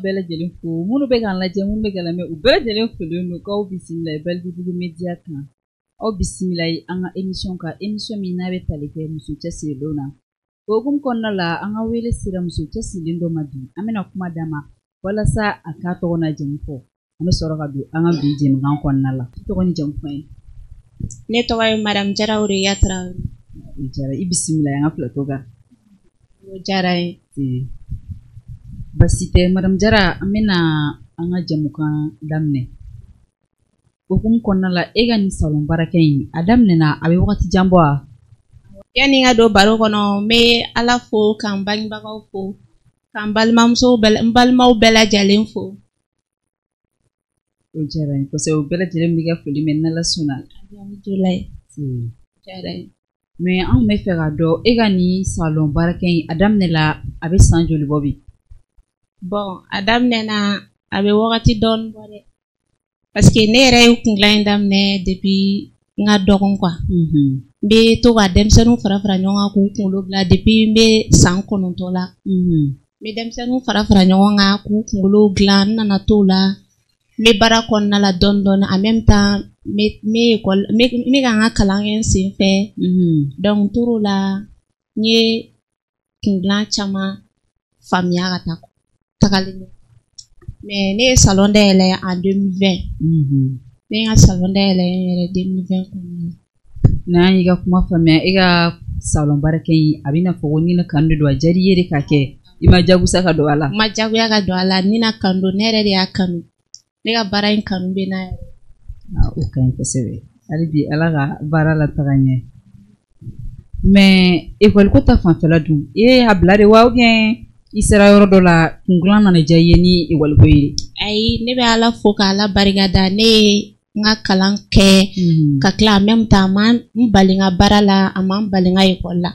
Bɛɛ lajɛlen fo, minnu bɛ k'an lajɛ, minnu bɛ k'an lamɛn, u bɛɛ lajɛlen folen don k'aw bisimila Balidugu Media kan. Aw bisimila an ka émission kan, émission min n'a bɛ tali kɛ muso cɛsirilenw na. O hukumu kɔnɔna la, an ka wele sera muso cɛsirilen dɔ ma bi. An bɛna kuma d'a ma walasa a k'a tɔgɔ n'a jamu fɔ. An bɛ sɔrɔ ka don an ka bi jɛmukan kɔnɔna la. I tɔgɔ ni jamu fɔ an ye. Ne tɔgɔ ye Madame Jara Oreya Traoré. Jara, i bisimila an ka plateau kan. O diyara n ye. Basi tɛ Madame Jara, an bɛna an ka jɛmukan daminɛ. O hukumu kɔnɔna la, e ka nin salon baarakɛ in, a daminɛna a bɛ wagati jan bɔ wa? Yanni n ka don baro kɔnɔ, n bɛ Ala fo, ka n bangebagaw fo, ka n balimamusow bɛɛ, n balimaw bɛɛ lajɛlen fo. O diyara n ye kosɛbɛ, u bɛɛ lajɛlen b'i ka foli mɛn n'Ala sɔnna. Alhamdulilayi. O diyara n ye. Mais anw bɛ fɛ k'a dɔn, e ka nin salon baarakɛ in, a daminɛla a bɛ san joli bɔ bi? Bon, a daminɛna a bɛ wagati dɔɔni bɔ dɛ. Parce que ne yɛrɛ ye kundilan in daminɛ depuis n ka dɔgɔn quoi. N bɛ to ka denmisɛnninw fara fara ɲɔgɔn kan k'u kunkolo dilan depuis n bɛ san 9 la. N bɛ denmisɛnninw fara fara ɲɔgɔn kan k'u kunkolo dilan, n nana t'o la. N bɛ baara kɔnɔna la dɔɔni dɔɔni, en même temps n bɛ école, n bɛ ka n ka kalan kɛ n sen fɛ. Donc n tor'o la, n ye kundilan caman faamuya ka taa tagalen ɲɛ. Mais ne ye salon dayɛlɛ en 2020. Ne ye n ka salon dayɛlɛ n yɛrɛ 2020 kɔnɔna la. N'an y'i ka kuma faamuya, e ka salon baarakɛ in, a bɛ n'a fɔ ko ni na kanu de don, a diyara i ye de k'a kɛ, i ma jagosa ka don a la. N ma jagoya ka don a la, ni na kanu don, ne yɛrɛ de y'a kanu. Ne ka baara in kanu bɛ n'a yɛrɛ. O ka ɲi kosɛbɛ. Hali bi Ala ka baara la taga ɲɛ. Mais école ko ta fanfɛla dun, e y'a bila de wa, ou bien i sera yɔrɔ dɔ la kundilan nana diya i ye ni école ko ye? Ayi, ne bɛ Ala fo ka Ala barika da. Ne ye n ka kalan kɛ ka tila, en même temps a ma n bali n ka baara la, a ma n bali n ka école la.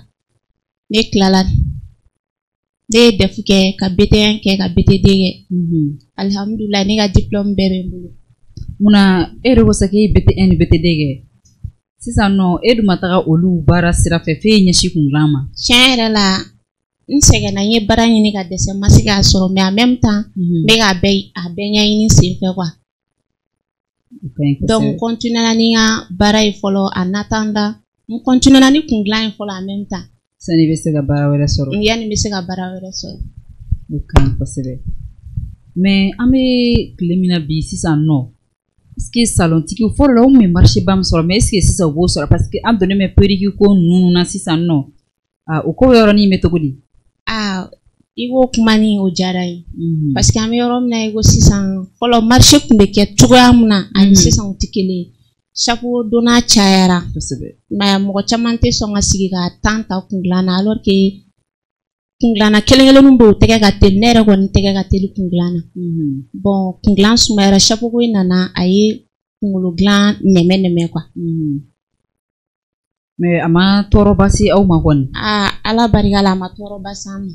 Ne tilala, ne ye DEF kɛ, ka BT1 kɛ, ka BTD kɛ. Alihamudulila, ne ka diplôme bɛɛ bɛ n bolo. Munna e yɛrɛ ko sa k'e ye BT1 ni BTD kɛ? Sisan nɔ, e dun ma taga olu baara sira fɛ, f'e ye ɲɛsin kundilan ma. Tiɲɛ yɛrɛ la, n sɛgɛnna, n ye baara ɲini ka dɛsɛ, n ma se k'a sɔrɔ, mais en même temps n bɛ k'a bɛɛ ɲɛɲini sen fɛ quoi. Donc n continuera ni n ka baara ye fɔlɔ, en attendant n continuera ni kundilan ye fɔlɔ en même temps. Sani i bɛ se ka baara wɛrɛ sɔrɔ. Yanni n bɛ se ka baara wɛrɛ sɔrɔ. O ka ɲi kosɛbɛ. Mais an bɛ tile min na bi sisan nɔ, est-ce que salontigi fɔlɔ la u tun bɛ marché ba min sɔrɔ, mais est-ce que sisan u b'o sɔrɔ? Parce que an donnen bɛ perruque ko ninnu na sisan nɔ, o ko yɔrɔnin bɛ cogo di? Aa, i k'o kuma nin, o diyara n ye. Parce que an bɛ yɔrɔ min na i ko sisan, fɔlɔ marché tun bɛ kɛ cogoya min na ani sisan o tɛ kelen ye. Chapeau donna cayara. Mais mɔgɔ caman tɛ sɔn ka sigi ka temps ta kundilan na, alors que kundilanna kelen kelenninw bɛ yen, u tɛgɛ ka teli. Ne yɛrɛ kɔni tɛgɛ ka teli kundilan na. Bon, kundilan sumayara, chapeau ko in nana, a ye kunkolo dilan nɛmɛ nɛmɛ quoi. Mais a ma tɔɔrɔba se aw ma kɔni? Aa, Ala barika la, a ma tɔɔrɔba se an ma.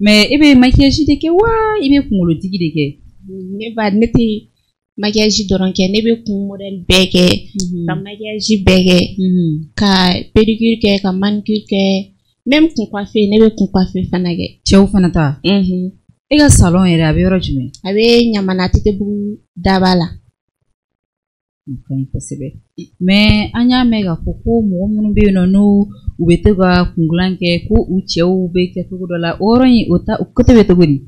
Mais e bɛ maquillage de kɛ wa, i bɛ kunkolodigi de kɛ? Ne ba, ne tɛ maquillage dɔrɔn kɛ, ne bɛ kun modèle bɛɛ kɛ, ka maquillage bɛɛ kɛ, ka pédicure kɛ, ka manucure kɛ, même kun coiffer, ne bɛ kun coiffer fana kɛ. Cɛw fana ta? E ka salon yɛrɛ, a bɛ yɔrɔ jumɛn? A bɛ Ɲamana Tetebugu daba la. O ka ɲi kosɛbɛ. Mais an y'a mɛn k'a fɔ ko mɔgɔ minnu bɛ yen nɔ, n'u u bɛ to ka kundilan kɛ, ko u cɛw bɛ kɛ cogo dɔ la, o yɔrɔ in, o ta o côté bɛ cogo di?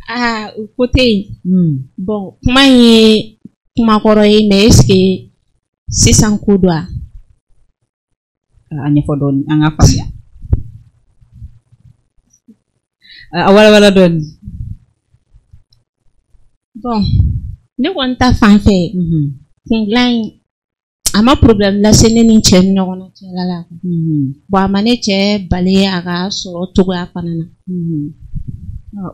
Aa, o côté in. Bon, kuma in ye kuma kɔrɔ ye, mais est-ce que sisan ko don wa? A ɲɛfɔ dɔɔni, an ka faamuya. A walawala dɔɔni. Bon, ne kɔni ta fan fɛ, kundilan in a ma problème lase ne ni cɛ ni ɲɔgɔn cɛla la. Bon, a ma ne cɛ bali a ka sɔrɔ cogoya fana na.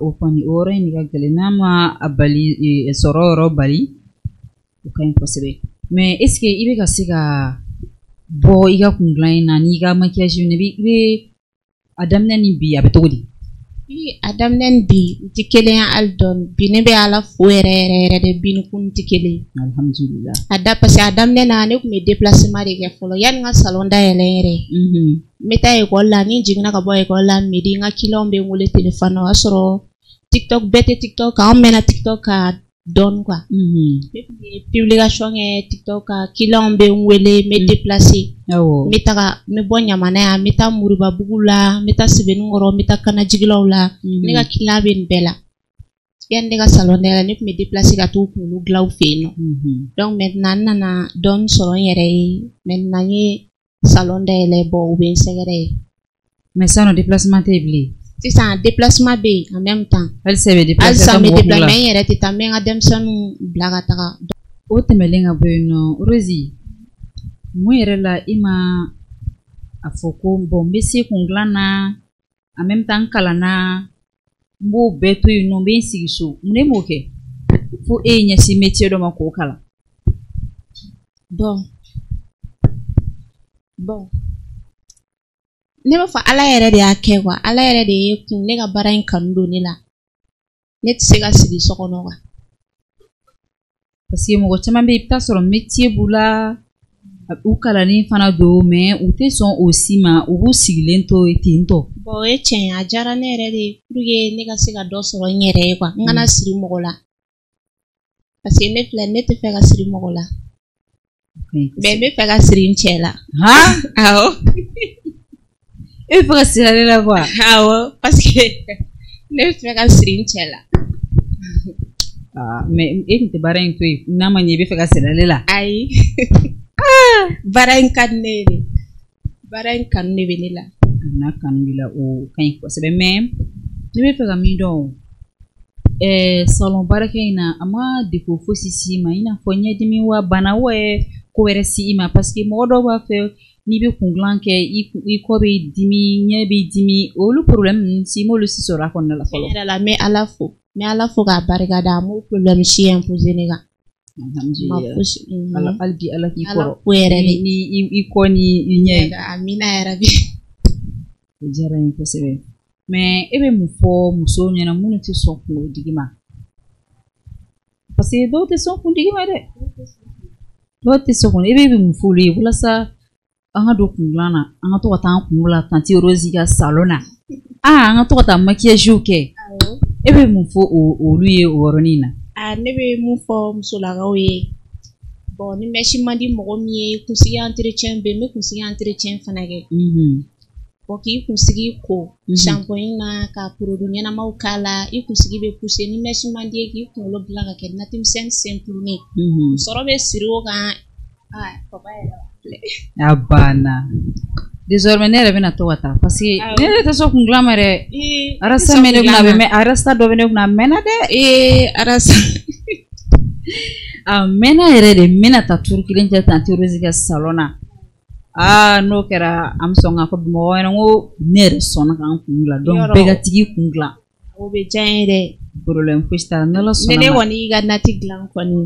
O kɔni, o yɔrɔ in de ka gɛlɛn. N'a ma a bali, sɔrɔ yɔrɔ bali, o ka ɲi kosɛbɛ. Mais est ce que i bɛ ka se ka bɔ i ka kundilan in na n'i ka maquillage in, i bɛ a daminɛ ni bi, a bɛ cogo di? A daminɛ ni bi u tɛ kelen ye hali dɔɔni. Bi ne bɛ Ala fo yɛrɛ yɛrɛ yɛrɛ de, bi ni kun tɛ kelen ye. Alhamdulillah. A da, parce que a daminɛ na, ne tun bɛ déplacement de kɛ fɔlɔ yanni n ka salon dayɛlɛ n yɛrɛ ye. N bɛ taa école la, ni n jiginna ka bɔ école la midi, n ka clients bɛ n wele téléphone na, o y'a sɔrɔ TikTok bɛɛ tɛ TikTok kan, anw mɛnna TikTok kan dɔɔni quoi. Ne tun bɛ publication kɛ TikTok kan, clients bɛ n wele, n bɛ déplacer. N bɛ taga, n bɛ bɔ Ɲamana yan, n bɛ taa Moribabugu la, n bɛ taa Sebenikɔrɔ, n bɛ taa Kanajigilaw la. Ne ka client bɛ nin bɛɛ la. Yani ne ka salon dayɛlɛ, ne tun bɛ déplacer ka t'u kunkolo dilan u fɛ yen nɔ. Donc maintenant n nana dɔɔni sɔrɔ n yɛrɛ ye. Maintenant n ye salon dayɛlɛ, bon u bɛ n sɛgɛrɛ yen. Mais sisan nɔ déplacement tɛ yen bilen. Sisan déplacement bɛ yen en même temps. Halisa i bɛ déplacer Halisa n bɛ déplacer, mais n yɛrɛ tɛ taa, n bɛ n ka denmisɛnninw bila ka taga. O tɛmɛnen ka bɔ yen nɔ, Rose, mun yɛrɛ la i ma a fɔ ko bon n bɛ se kun dilan na, en même temps n kalanna, n b'o bɛɛ to yen nɔ, n bɛ n sigi so, mun ne m'o kɛ fo e ye ɲɛsin métier dɔ ma k'o kalan? Bon ne b'a fɔ Ala yɛrɛ de y'a kɛ quoi. Ala yɛrɛ de ye kun ne ka baara in kanu don ne la. Ne tɛ se ka sigi so kɔnɔ quoi. Parce que mɔgɔ caman bɛ yen, i bɛ taa sɔrɔ métier b'u la, u kalannen fana don, mais u tɛ sɔn o si ma, u b'u sigilen to ten tɔ. Bon o ye tiɲɛ ye, a diyara ne yɛrɛ de ye pour que ne ka se ka dɔ sɔrɔ n yɛrɛ ye quoi. N kana siri mɔgɔ la. Parce que ne filɛ, ne tɛ fɛ ka siri mɔgɔ la. Mais n bɛ fɛ ka siri n cɛ la. Han? Awɔ. E bɛ fɛ ka siri ale la quoi? Awɔ, parce que ne bɛ fɛ ka siri n cɛ la. Ah, mais e tun tɛ baara in to yen, n'a ma ɲɛ i bɛ fɛ ka siri ale la. Ayi. Baara in ka di ne ye de. Baara in kanu de bɛ ne la. N'a kanu b'i la, o ka ɲi kosɛbɛ, mais ne bɛ fɛ ka min dɔn, salon baarakɛ in na, a ma degun fosi s'i ma, i n'a fɔ ɲɛdimi wa bana wa ko wɛrɛ si i ma? Parce que mɔgɔ dɔw b'a fɛ n'i bɛ kun dilan kɛ, i kɔ bɛ dimi, ɲɛ bɛ dimi, olu problème ninnu si i m'olu si sɔrɔ a kɔnɔna la fɔlɔ? Tiɲɛ yɛrɛ la, n bɛ Ala fo. N bɛ Ala fo k'a barikada, a m'o problème si imposer ne kan. Alhamdulillah. Ala hali bi Ala k'i kɔrɔ. Ala ko yɛrɛ de. Ni i kɔ ni i ɲɛ ye. Amina yarabi. O diyara n ye kosɛbɛ. Mais e bɛ mun fɔ musow ɲɛna minnu tɛ sɔn kunkolodigi ma? Parce que dɔw tɛ sɔn kuntigi ma dɛ. Dɔw tɛ sɔn kun, e bɛ mun fɔ olu ye walasa an ka don kun dilan na, an ka to ka taa an kun la tantie Rose ka salon na, an ka to ka taa maquillage kɛ? E bɛ mun fɔ olu ye o yɔrɔnin na? Ne bɛ mun fɔ musolakaw ye, bon ni mèche man di mɔgɔ min ye, kunsigi entretien bɛ yen, n bɛ kunsigi entretien fana kɛ. Bon k'i kunsigi ko shampoing na, ka produit ɲɛnamaw k'a la, i kunsigi bɛ pousser. Ni mèche man di ye, k'i kunkolo dilan ka kɛ natte misɛnnin simple ye, sɔrɔ bɛ siri o kan. Papa yɛrɛ filɛ. A banna. Désormais ne yɛrɛ bɛna to ka taa, parce que ne yɛrɛ tɛ sɔn kun dilan ma dɛ. Arasa bɛ ne kunna, a bɛ mɛn, arasa dɔ bɛ ne kunna, a mɛnna dɛ. Arasa. A mɛnna yɛrɛ de, n bɛna taa tour kelen kɛ tantie Rose ka salon na. N'o kɛra, an bɛ sɔn k'a fɔ mɔgɔ wɛrɛ ko ne yɛrɛ sɔnna k'an kun dilan, donc bɛɛ ka tigi kun dilan. O bɛ diya n ye dɛ. Problème fosi t'a la, n'Ala sɔnna. Ne kɔni y'i ka natte dilan kɔni.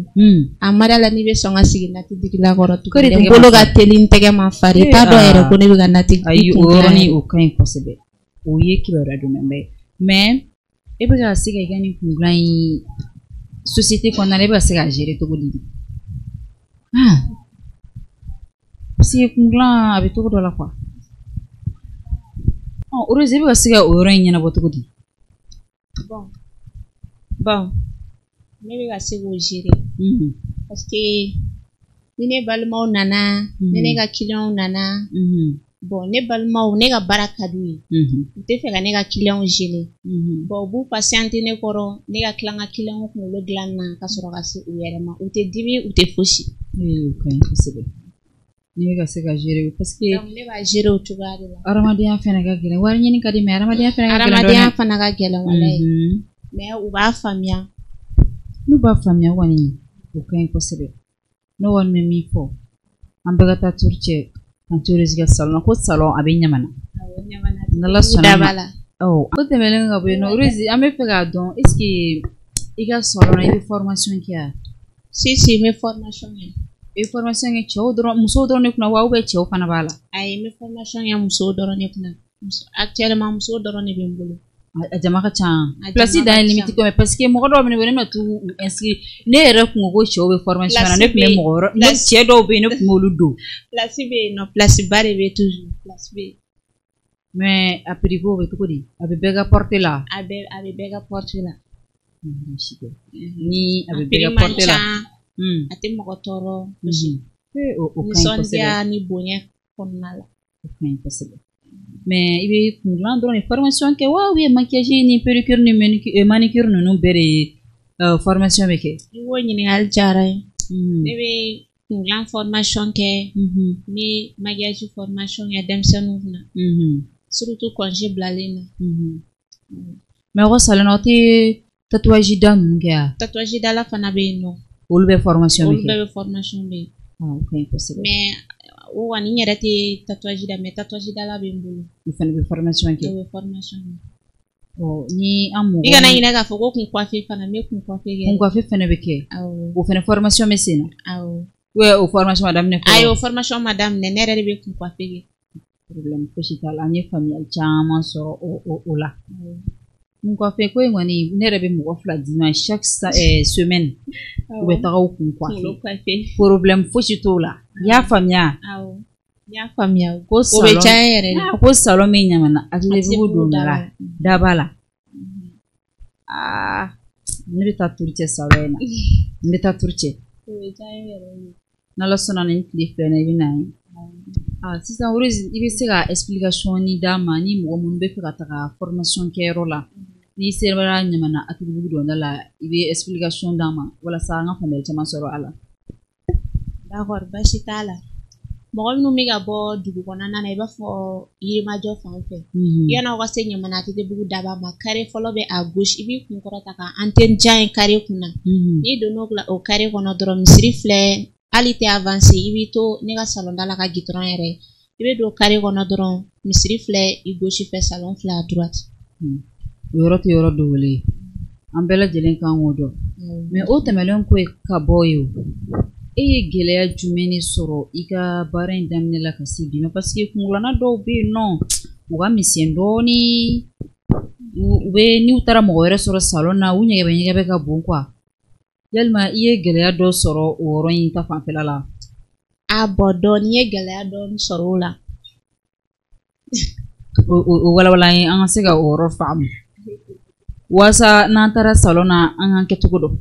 A ma da la n'i bɛ sɔn ka sigi natte digila kɔrɔ tuguni. N bolo ka teli, n tɛgɛ ma fari. I t'a dɔn yɛrɛ ko ne bɛ ka natte. Ayi, o yɔrɔnin o ka ɲi kosɛbɛ. O ye kibaruya dumanba ye. Mais e bɛ ka se ka i ka nin kun dilan in société kɔnɔna na, e bɛ ka se k'a gérer cogo di? Parce que kun dilan a bɛ cogo dɔ la quoi. Rose, e bɛ ka se ka o yɔrɔ in ɲɛnabɔ cogo di? Bon ne bɛ ka se k'o gérer. Parce que ni ne balimaw nana, ni ne ka clients nana, bon ne balimaw, ne ka baara ka d'u ye. U tɛ fɛ ka ne ka clients gêner. Bon u b'u patienter ne kɔrɔ, ne ka tila n ka clients kunkolo dilan na ka sɔrɔ ka se u yɛrɛ ma. U tɛ dimi, u tɛ fosi. O ka ɲi kosɛbɛ. Ne bɛ ka se ka gérer parce que ne b'a gérer o cogoya de la. Hadamadenya fana ka gɛlɛn, wari ɲini ka di, mais hadamadenya fana ka gɛlɛn. Hadamadenya fana ka gɛlɛn walayi. Mais u b'a faamuya. N'u b'a faamuya kɔni, o ka ɲi kosɛbɛ. Ne kɔni bɛ min fɔ, an bɛɛ ka taa tour cɛ tantie Rose ka salon na, ko salon a bɛ Ɲamana. N'Ala sɔnna ma. O tɛmɛnen ka bɔ yen nɔ, Rose, an bɛ fɛ k'a dɔn, est ce que i ka salon na, i bɛ formation kɛ wa? Si si, n bɛ formation kɛ. I bɛ formation kɛ cɛw dɔrɔn, musow dɔrɔn de kunna wa, ou bien cɛw fana b'a la? Ayi, n bɛ formation kɛ musow dɔrɔn de kunna. Actuellement musow dɔrɔn de bɛ n bolo. A jama ka ca. Place dan ye limite ko, parce que mɔgɔ dɔw bɛ ne bolo, ne bɛna t'u inscrire, ne yɛrɛ kun ko cɛw bɛ formation na, ne tun bɛ mɔgɔ wɛrɛ, ne cɛ dɔw bɛ yen, ne tun b'olu don. Place bɛ yen nɔ, place ba de bɛ toujours, place bɛ yen. Mais a prix ko bɛ cogo di? A bɛ bɛɛ ka portée la? A bɛ bɛɛ ka portée la. Ni a bɛ bɛɛ ka portée la. A tɛ mɔgɔ tɔɔrɔ. O ka ɲi kosɛbɛ. Nisɔndiya ni bonya kɔnɔna la. O ka ɲi kosɛbɛ. Mais i bɛ kundilan dɔrɔn de formation kɛ wa ou bien maquillage ni pédicure ni manicure ninnu bɛɛ de formation bɛ kɛ? I b'o ɲininkali diyara n ye. Ne bɛ kundilan formation kɛ. N bɛ maquillage formation kɛ denmisɛnninw kunna. Surtout congé bilalen na. Mais aw ka salon na aw tɛ tatouage da ninnu kɛ wa? Tatouage dala fana bɛ yen nɔ. Olu bɛ formation bɛ kɛ? Olu bɛɛ bɛ formation bɛ yen. O ka ɲi kosɛbɛ. Mais o kɔni n yɛrɛ tɛ tatouage da, mais tatouage dala bɛ n bolo. O fana bɛ formation kɛ? O bɛ formation kɛ. Ɔ ni an mɔgɔ. I kana ɲinɛ k'a fɔ ko kun coiffe fana, n bɛ kun coiffe kɛ. Kun coiffe fana bɛ kɛ? Awɔ. O fana formation bɛ sen na? Awɔ. Ou o formation ma daminɛ fɔlɔ? Ayi, o formation ma daminɛ, ne yɛrɛ de bɛ kun coiffe kɛ. Problème fosi t'a la, an ye faamuyali caman sɔrɔ o la. Kun coiffe ko in kɔni, ne yɛrɛ bɛ mɔgɔ 2 d'i ma chaque semaine. U bɛ taga u kun coiffe. Problème fosi t'o la. I y'a faamuya? Awɔ, n y'a faamuya. Ko o bɛ diya n yɛrɛ de. Ko salon min Ɲamana Atelier donda la, daba la. Aa, ne bɛ taa tour cɛ salon in na. N bɛ taa tour cɛ. O bɛ diya n yɛrɛ de. N'Ala sɔnna nin tile 2 in na, i bɛ na ye. Sisan Rose, i bɛ se ka explication ni d'a ma ni mɔgɔ minnu bɛ fɛ ka taga formation kɛyɔrɔ la. N'i sera Ɲamana Atelier donda la, i bɛ explication d'a ma walasa an ka faamuyali caman sɔrɔ a la. D'accord, baasi t'a la. Mɔgɔ minnu bɛ ka bɔ dugu kɔnɔna na, i b'a fɔ Yirimajɔ fan fɛ. Yan'aw ka se Ɲamana ATT-bugu daba ma, carré fɔlɔ bɛ à gauche, i b'i kun kɔrɔta ka antenne jan ye carré kunna. N'i donna o carré kɔnɔ dɔrɔn, misiri filɛ, hali tɛ avancer, i b'i to ne ka salon da la ka goudron yɛrɛ. I bɛ don carré kɔnɔ dɔrɔn, misiri filɛ i gauche fɛ, salon filɛ à droite. O yɔrɔ tɛ yɔrɔ dogolen ye. An bɛɛ lajɛlen kan k'o dɔn. Mais o tɛmɛnen kɔ ka bɔ yen, e ye gɛlɛya jumɛn de sɔrɔ i ka baara in daminɛ la ka se bi ma? Parce que kungilanna dɔw bɛ yen nɔ, u ka misɛn dɔɔni, u bɛ n'u taara mɔgɔ wɛrɛ sɔrɔ salon na, u ɲɛgɛbɛ ɲɛgɛbɛ ka bon quoi. Yalima i ye gɛlɛya dɔ sɔrɔ o yɔrɔ in ta fanfɛla la? A bɔn dɔɔni, n ye gɛlɛya dɔɔni sɔrɔ o la. O walawala an ye, an ka se ka o yɔrɔ faamu walasa n'an taara salon na, an k'an kɛcogo dɔn.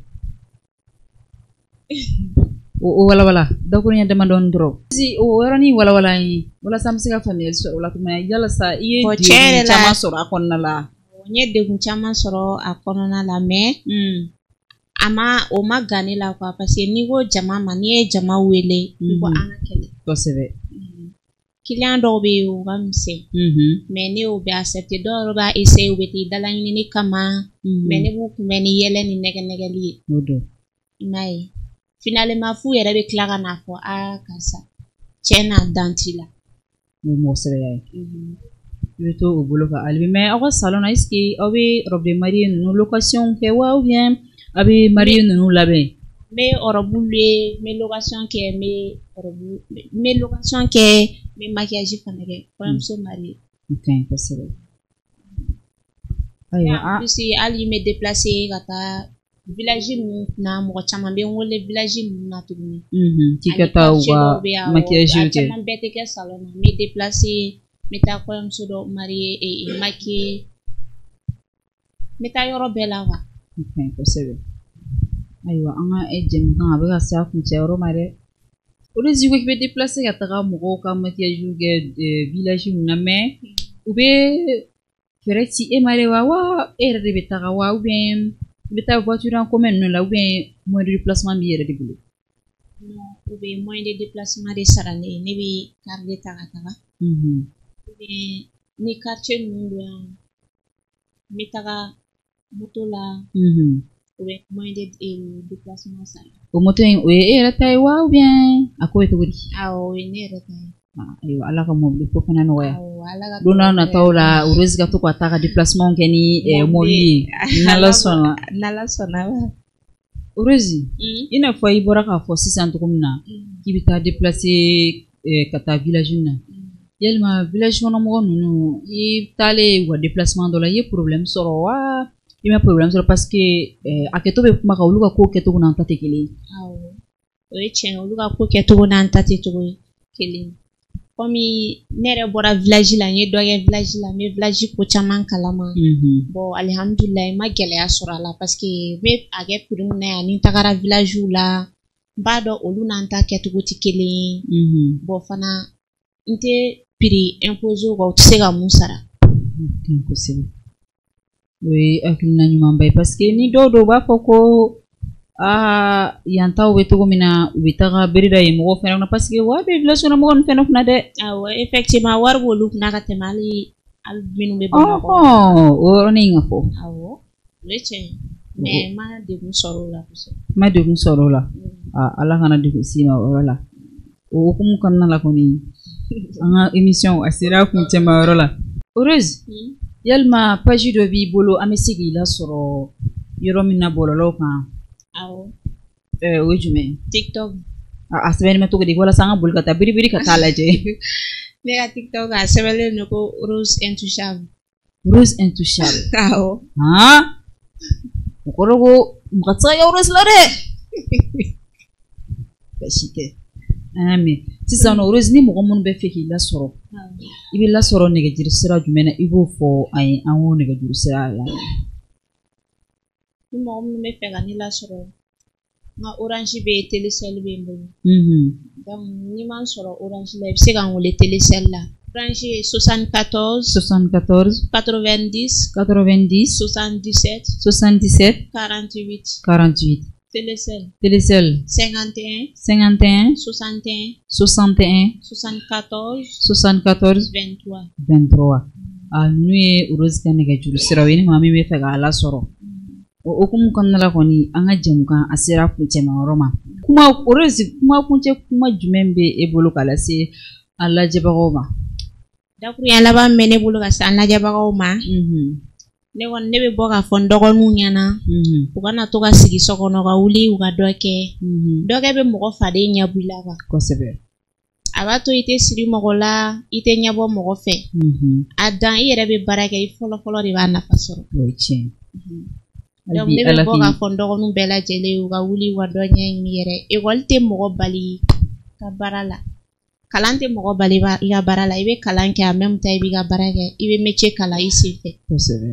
O walawala dakuruɲɛ damadɔni dɔrɔn. O yɔrɔnin walawala an ye walasa an bɛ se ka faamuyali sɔrɔ o la tuma yalasa i ye degun caman sɔrɔ a kɔnɔna la. N ye degun caman sɔrɔ a kɔnɔna la, mais a ma o ma gan ne la quoi, parce que n'i ko jama ma, n'i ye jama wele, i ko an ka kɛlɛ. Kosɛbɛ. Client dɔw bɛ yen, u ka misɛn. Mais ne y'o bɛɛ accepter. Dɔw yɛrɛ b'a essayer, u bɛ t'i dalaɲini ne kama. Mais ne b'u kunbɛn ni yɛlɛ ni nɛgɛ nɛgɛli ye. O don. I m'a ye. Finalement f'u yɛrɛ bɛ tila ka n'a fɔ, aa karisa, tiɲɛ na dan t'i la. O ye mɔgɔ sɛbɛya ye. I bɛ to o bolo kan hali bi. Mais aw ka salon na, est ce que aw bɛ robe de mariée ninnu location kɛ wa, ou bien aw bɛ mariée ninnu labɛn? N bɛ robe louer, n bɛ location kɛ, n bɛ robe, n bɛ location kɛ, n bɛ maquillage fana kɛ, kɔɲɔmuso mariée. O ka ɲi kosɛbɛ. Ayiwa. En plus hali n bɛ déplacer ka taa village ninnu na, mɔgɔ caman bɛ n wele village ninnu na tuguni. K'i ka taa u ka maquillage kɛ. Caman bɛɛ tɛ kɛ salon na, n bɛ déplacer, n bɛ taa kɔɲɔmuso dɔ mariée maquiller, n bɛ taa yɔrɔ bɛɛ la quoi. O ka ɲi kosɛbɛ. Ayiwa, an ka jɛmukan a bɛ ka se a kuncɛ yɔrɔ ma dɛ. Rose ko k'i bɛ déplacer ka taga mɔgɔw ka maquillage kɛ village ninnu na, mais u bɛ fɛɛrɛ ci e ma de wa, e yɛrɛ de bɛ taga wa, ou bien i bɛ taa voiture en commun ninnu la, ou bien moyen de déplacement b'i yɛrɛ de bolo? Non, u bɛ moyen de déplacement de sara ne ye, ne bɛ car de ta ka taga. Ou bien ni quartier ninnu don yan, n bɛ taga moto la. U bɛ moyen de déplacement sara. O moto in, o ye e yɛrɛ ta ye wa, ou bien a ko bɛ cogo di? Awɔ, o ye ne yɛrɛ ta ye. Ayiwa, Ala ka mobili ko fana nɔgɔya. Awɔ, Ala ka. Don n'a nataw la, Rose ka to ka taa ka déplacement kɛ ni mobili ye, n'Ala sɔnna. N'Ala sɔnna. Rose, i n'a fɔ i bɔra k'a fɔ sisan cogo min na k'i bɛ taa déplacer ka taa village na, yalima village kɔnɔmɔgɔ ninnu, i taalen u ka déplacement dɔ la, i ye problème sɔrɔ wa, i ma problème sɔrɔ? Parce que hakɛto bɛ kuma kan, olu ka ko kɛcogo n'an ta tɛ kelen ye. Awɔ, o ye tiɲɛ ye, olu ka ko kɛcogo n'an ta tɛ cogo ye kelen ye. Komi ne yɛrɛ bɔra village la, n ye dɔ kɛ village la, n bɛ village ko caman kalama. Bon, alihamudulilayi, n ma gɛlɛya sɔrɔ a la parce que n bɛ a kɛ prix min na yan, ni n tagara village la, n b'a dɔn olu n'an ta kɛcogo tɛ kelen ye. Bon, fana n tɛ prix imposer u kan, u tɛ se ka mun sara. Kosɛbɛ, o ye hakilina ɲumanba ye, parce que ni dɔw b'a fɔ ko aa, yan taw bɛ cogo min na, u bɛ taga bere da yen mɔgɔw fɛnɛ kunna, parce que wari bɛ village kɔnɔ mɔgɔw ninnu fɛnɛ kunna dɛ. Awɔ, effectivement, wari b'olu kunna ka tɛmɛ hali minnu bɛ Bamakɔ. O yɔrɔnin ka fɔ. Awɔ, o ye tiɲɛ ye, mais n ma degun sɔrɔ o la kosɛbɛ. N ma degun sɔrɔ o la. Ala kana degun s'i ma o yɔrɔ la. O hukumu kɔnɔna la kɔni, an ka émission a sera a kuncɛma yɔrɔ la. Rose, yalima page dɔ b'i bolo an bɛ se k'i lasɔrɔ yɔrɔ min na bɔlɔlɔw kan? Awɔ. O ye jumɛn ye? TikTok. A sɛbɛnnen bɛ cogo di walasa an ka boli ka taa biribiri ka taa lajɛ? Ne ka TikTok, a sɛbɛnlen don ko Rose Intouchable. Rose Intouchable. Awɔ. O kɔrɔ ko mɔgɔ tɛ se ka kɛ Rose la dɛ. Baasi tɛ. An y'a mɛn. Sisan nɔ Rose, ni mɔgɔ minnu bɛ fɛ k'i lasɔrɔ, i bɛ lasɔrɔ nɛgɛjuru sira jumɛn na? I b'o fɔ an ye, an k'o nɛgɛjuru sira la. Ni mɔgɔ minnu bɛ fɛ ka ne lasɔrɔ, n ka Orange bɛ yen, Telecel bɛ n bolo. Donc n'i ma n sɔrɔ Orange la, i bɛ se ka n wele Telecel la. Orange ye 74 74 90 90 77 77 48. 48. Telecel. Telecel. 51 51 61 61 74 74 23. 23. A ninnu ye Rose ka nɛgɛjuru siraw ye, ni maa min bɛ fɛ k'a lasɔrɔ. O hukumu kɔnɔna la kɔni, an ka jɛmukan a sera kuncɛma yɔrɔ ma. Kuma Rose, kuma kuncɛ kuma jumɛn bɛ e bolo k'a lase an lajɛbagaw ma? Dakurunya laban bɛ ne bolo ka se an lajɛbagaw ma. Ne kɔni, ne bɛ bɔ k'a fɔ n dɔgɔninw ɲɛna, u kana to ka sigi so kɔnɔ, ka wuli u ka dɔ kɛ. Dɔ kɛ bɛ mɔgɔ faden ɲɛbɔ i la quoi. A b'a to i tɛ siri mɔgɔ la, i tɛ ɲɛbɔ mɔgɔ fɛ. A dan i yɛrɛ bɛ baara kɛ, i fɔlɔ fɔlɔ de b'a nafa sɔrɔ. O ye tiɲɛ ye. Donc ne bɛ bɔ k'a fɔ n dɔgɔninw bɛɛ lajɛlen, u ka wuli u ka dɔ ɲɛɲini yɛrɛ. Ekɔli tɛ mɔgɔ bali ka baara la. Kalan tɛ mɔgɔ bali i ka baara la. I bɛ kalan kɛ, en même temps i b'i ka baara kɛ, i bɛ métier kalan i sen fɛ. Kosɛbɛ.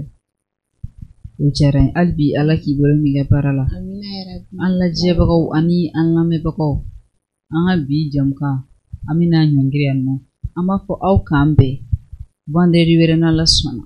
O diyara n ye. Hali bi Ala k'i bolo mɛn i ka baara la. Amina yarabi. An lajɛbagaw ani an lamɛnbagaw, an ka bi jamukan an bɛna ɲɔngiri yan nɔ. An b'a fɔ aw k'an bɛn vendredi wɛrɛ n'Ala sɔnna.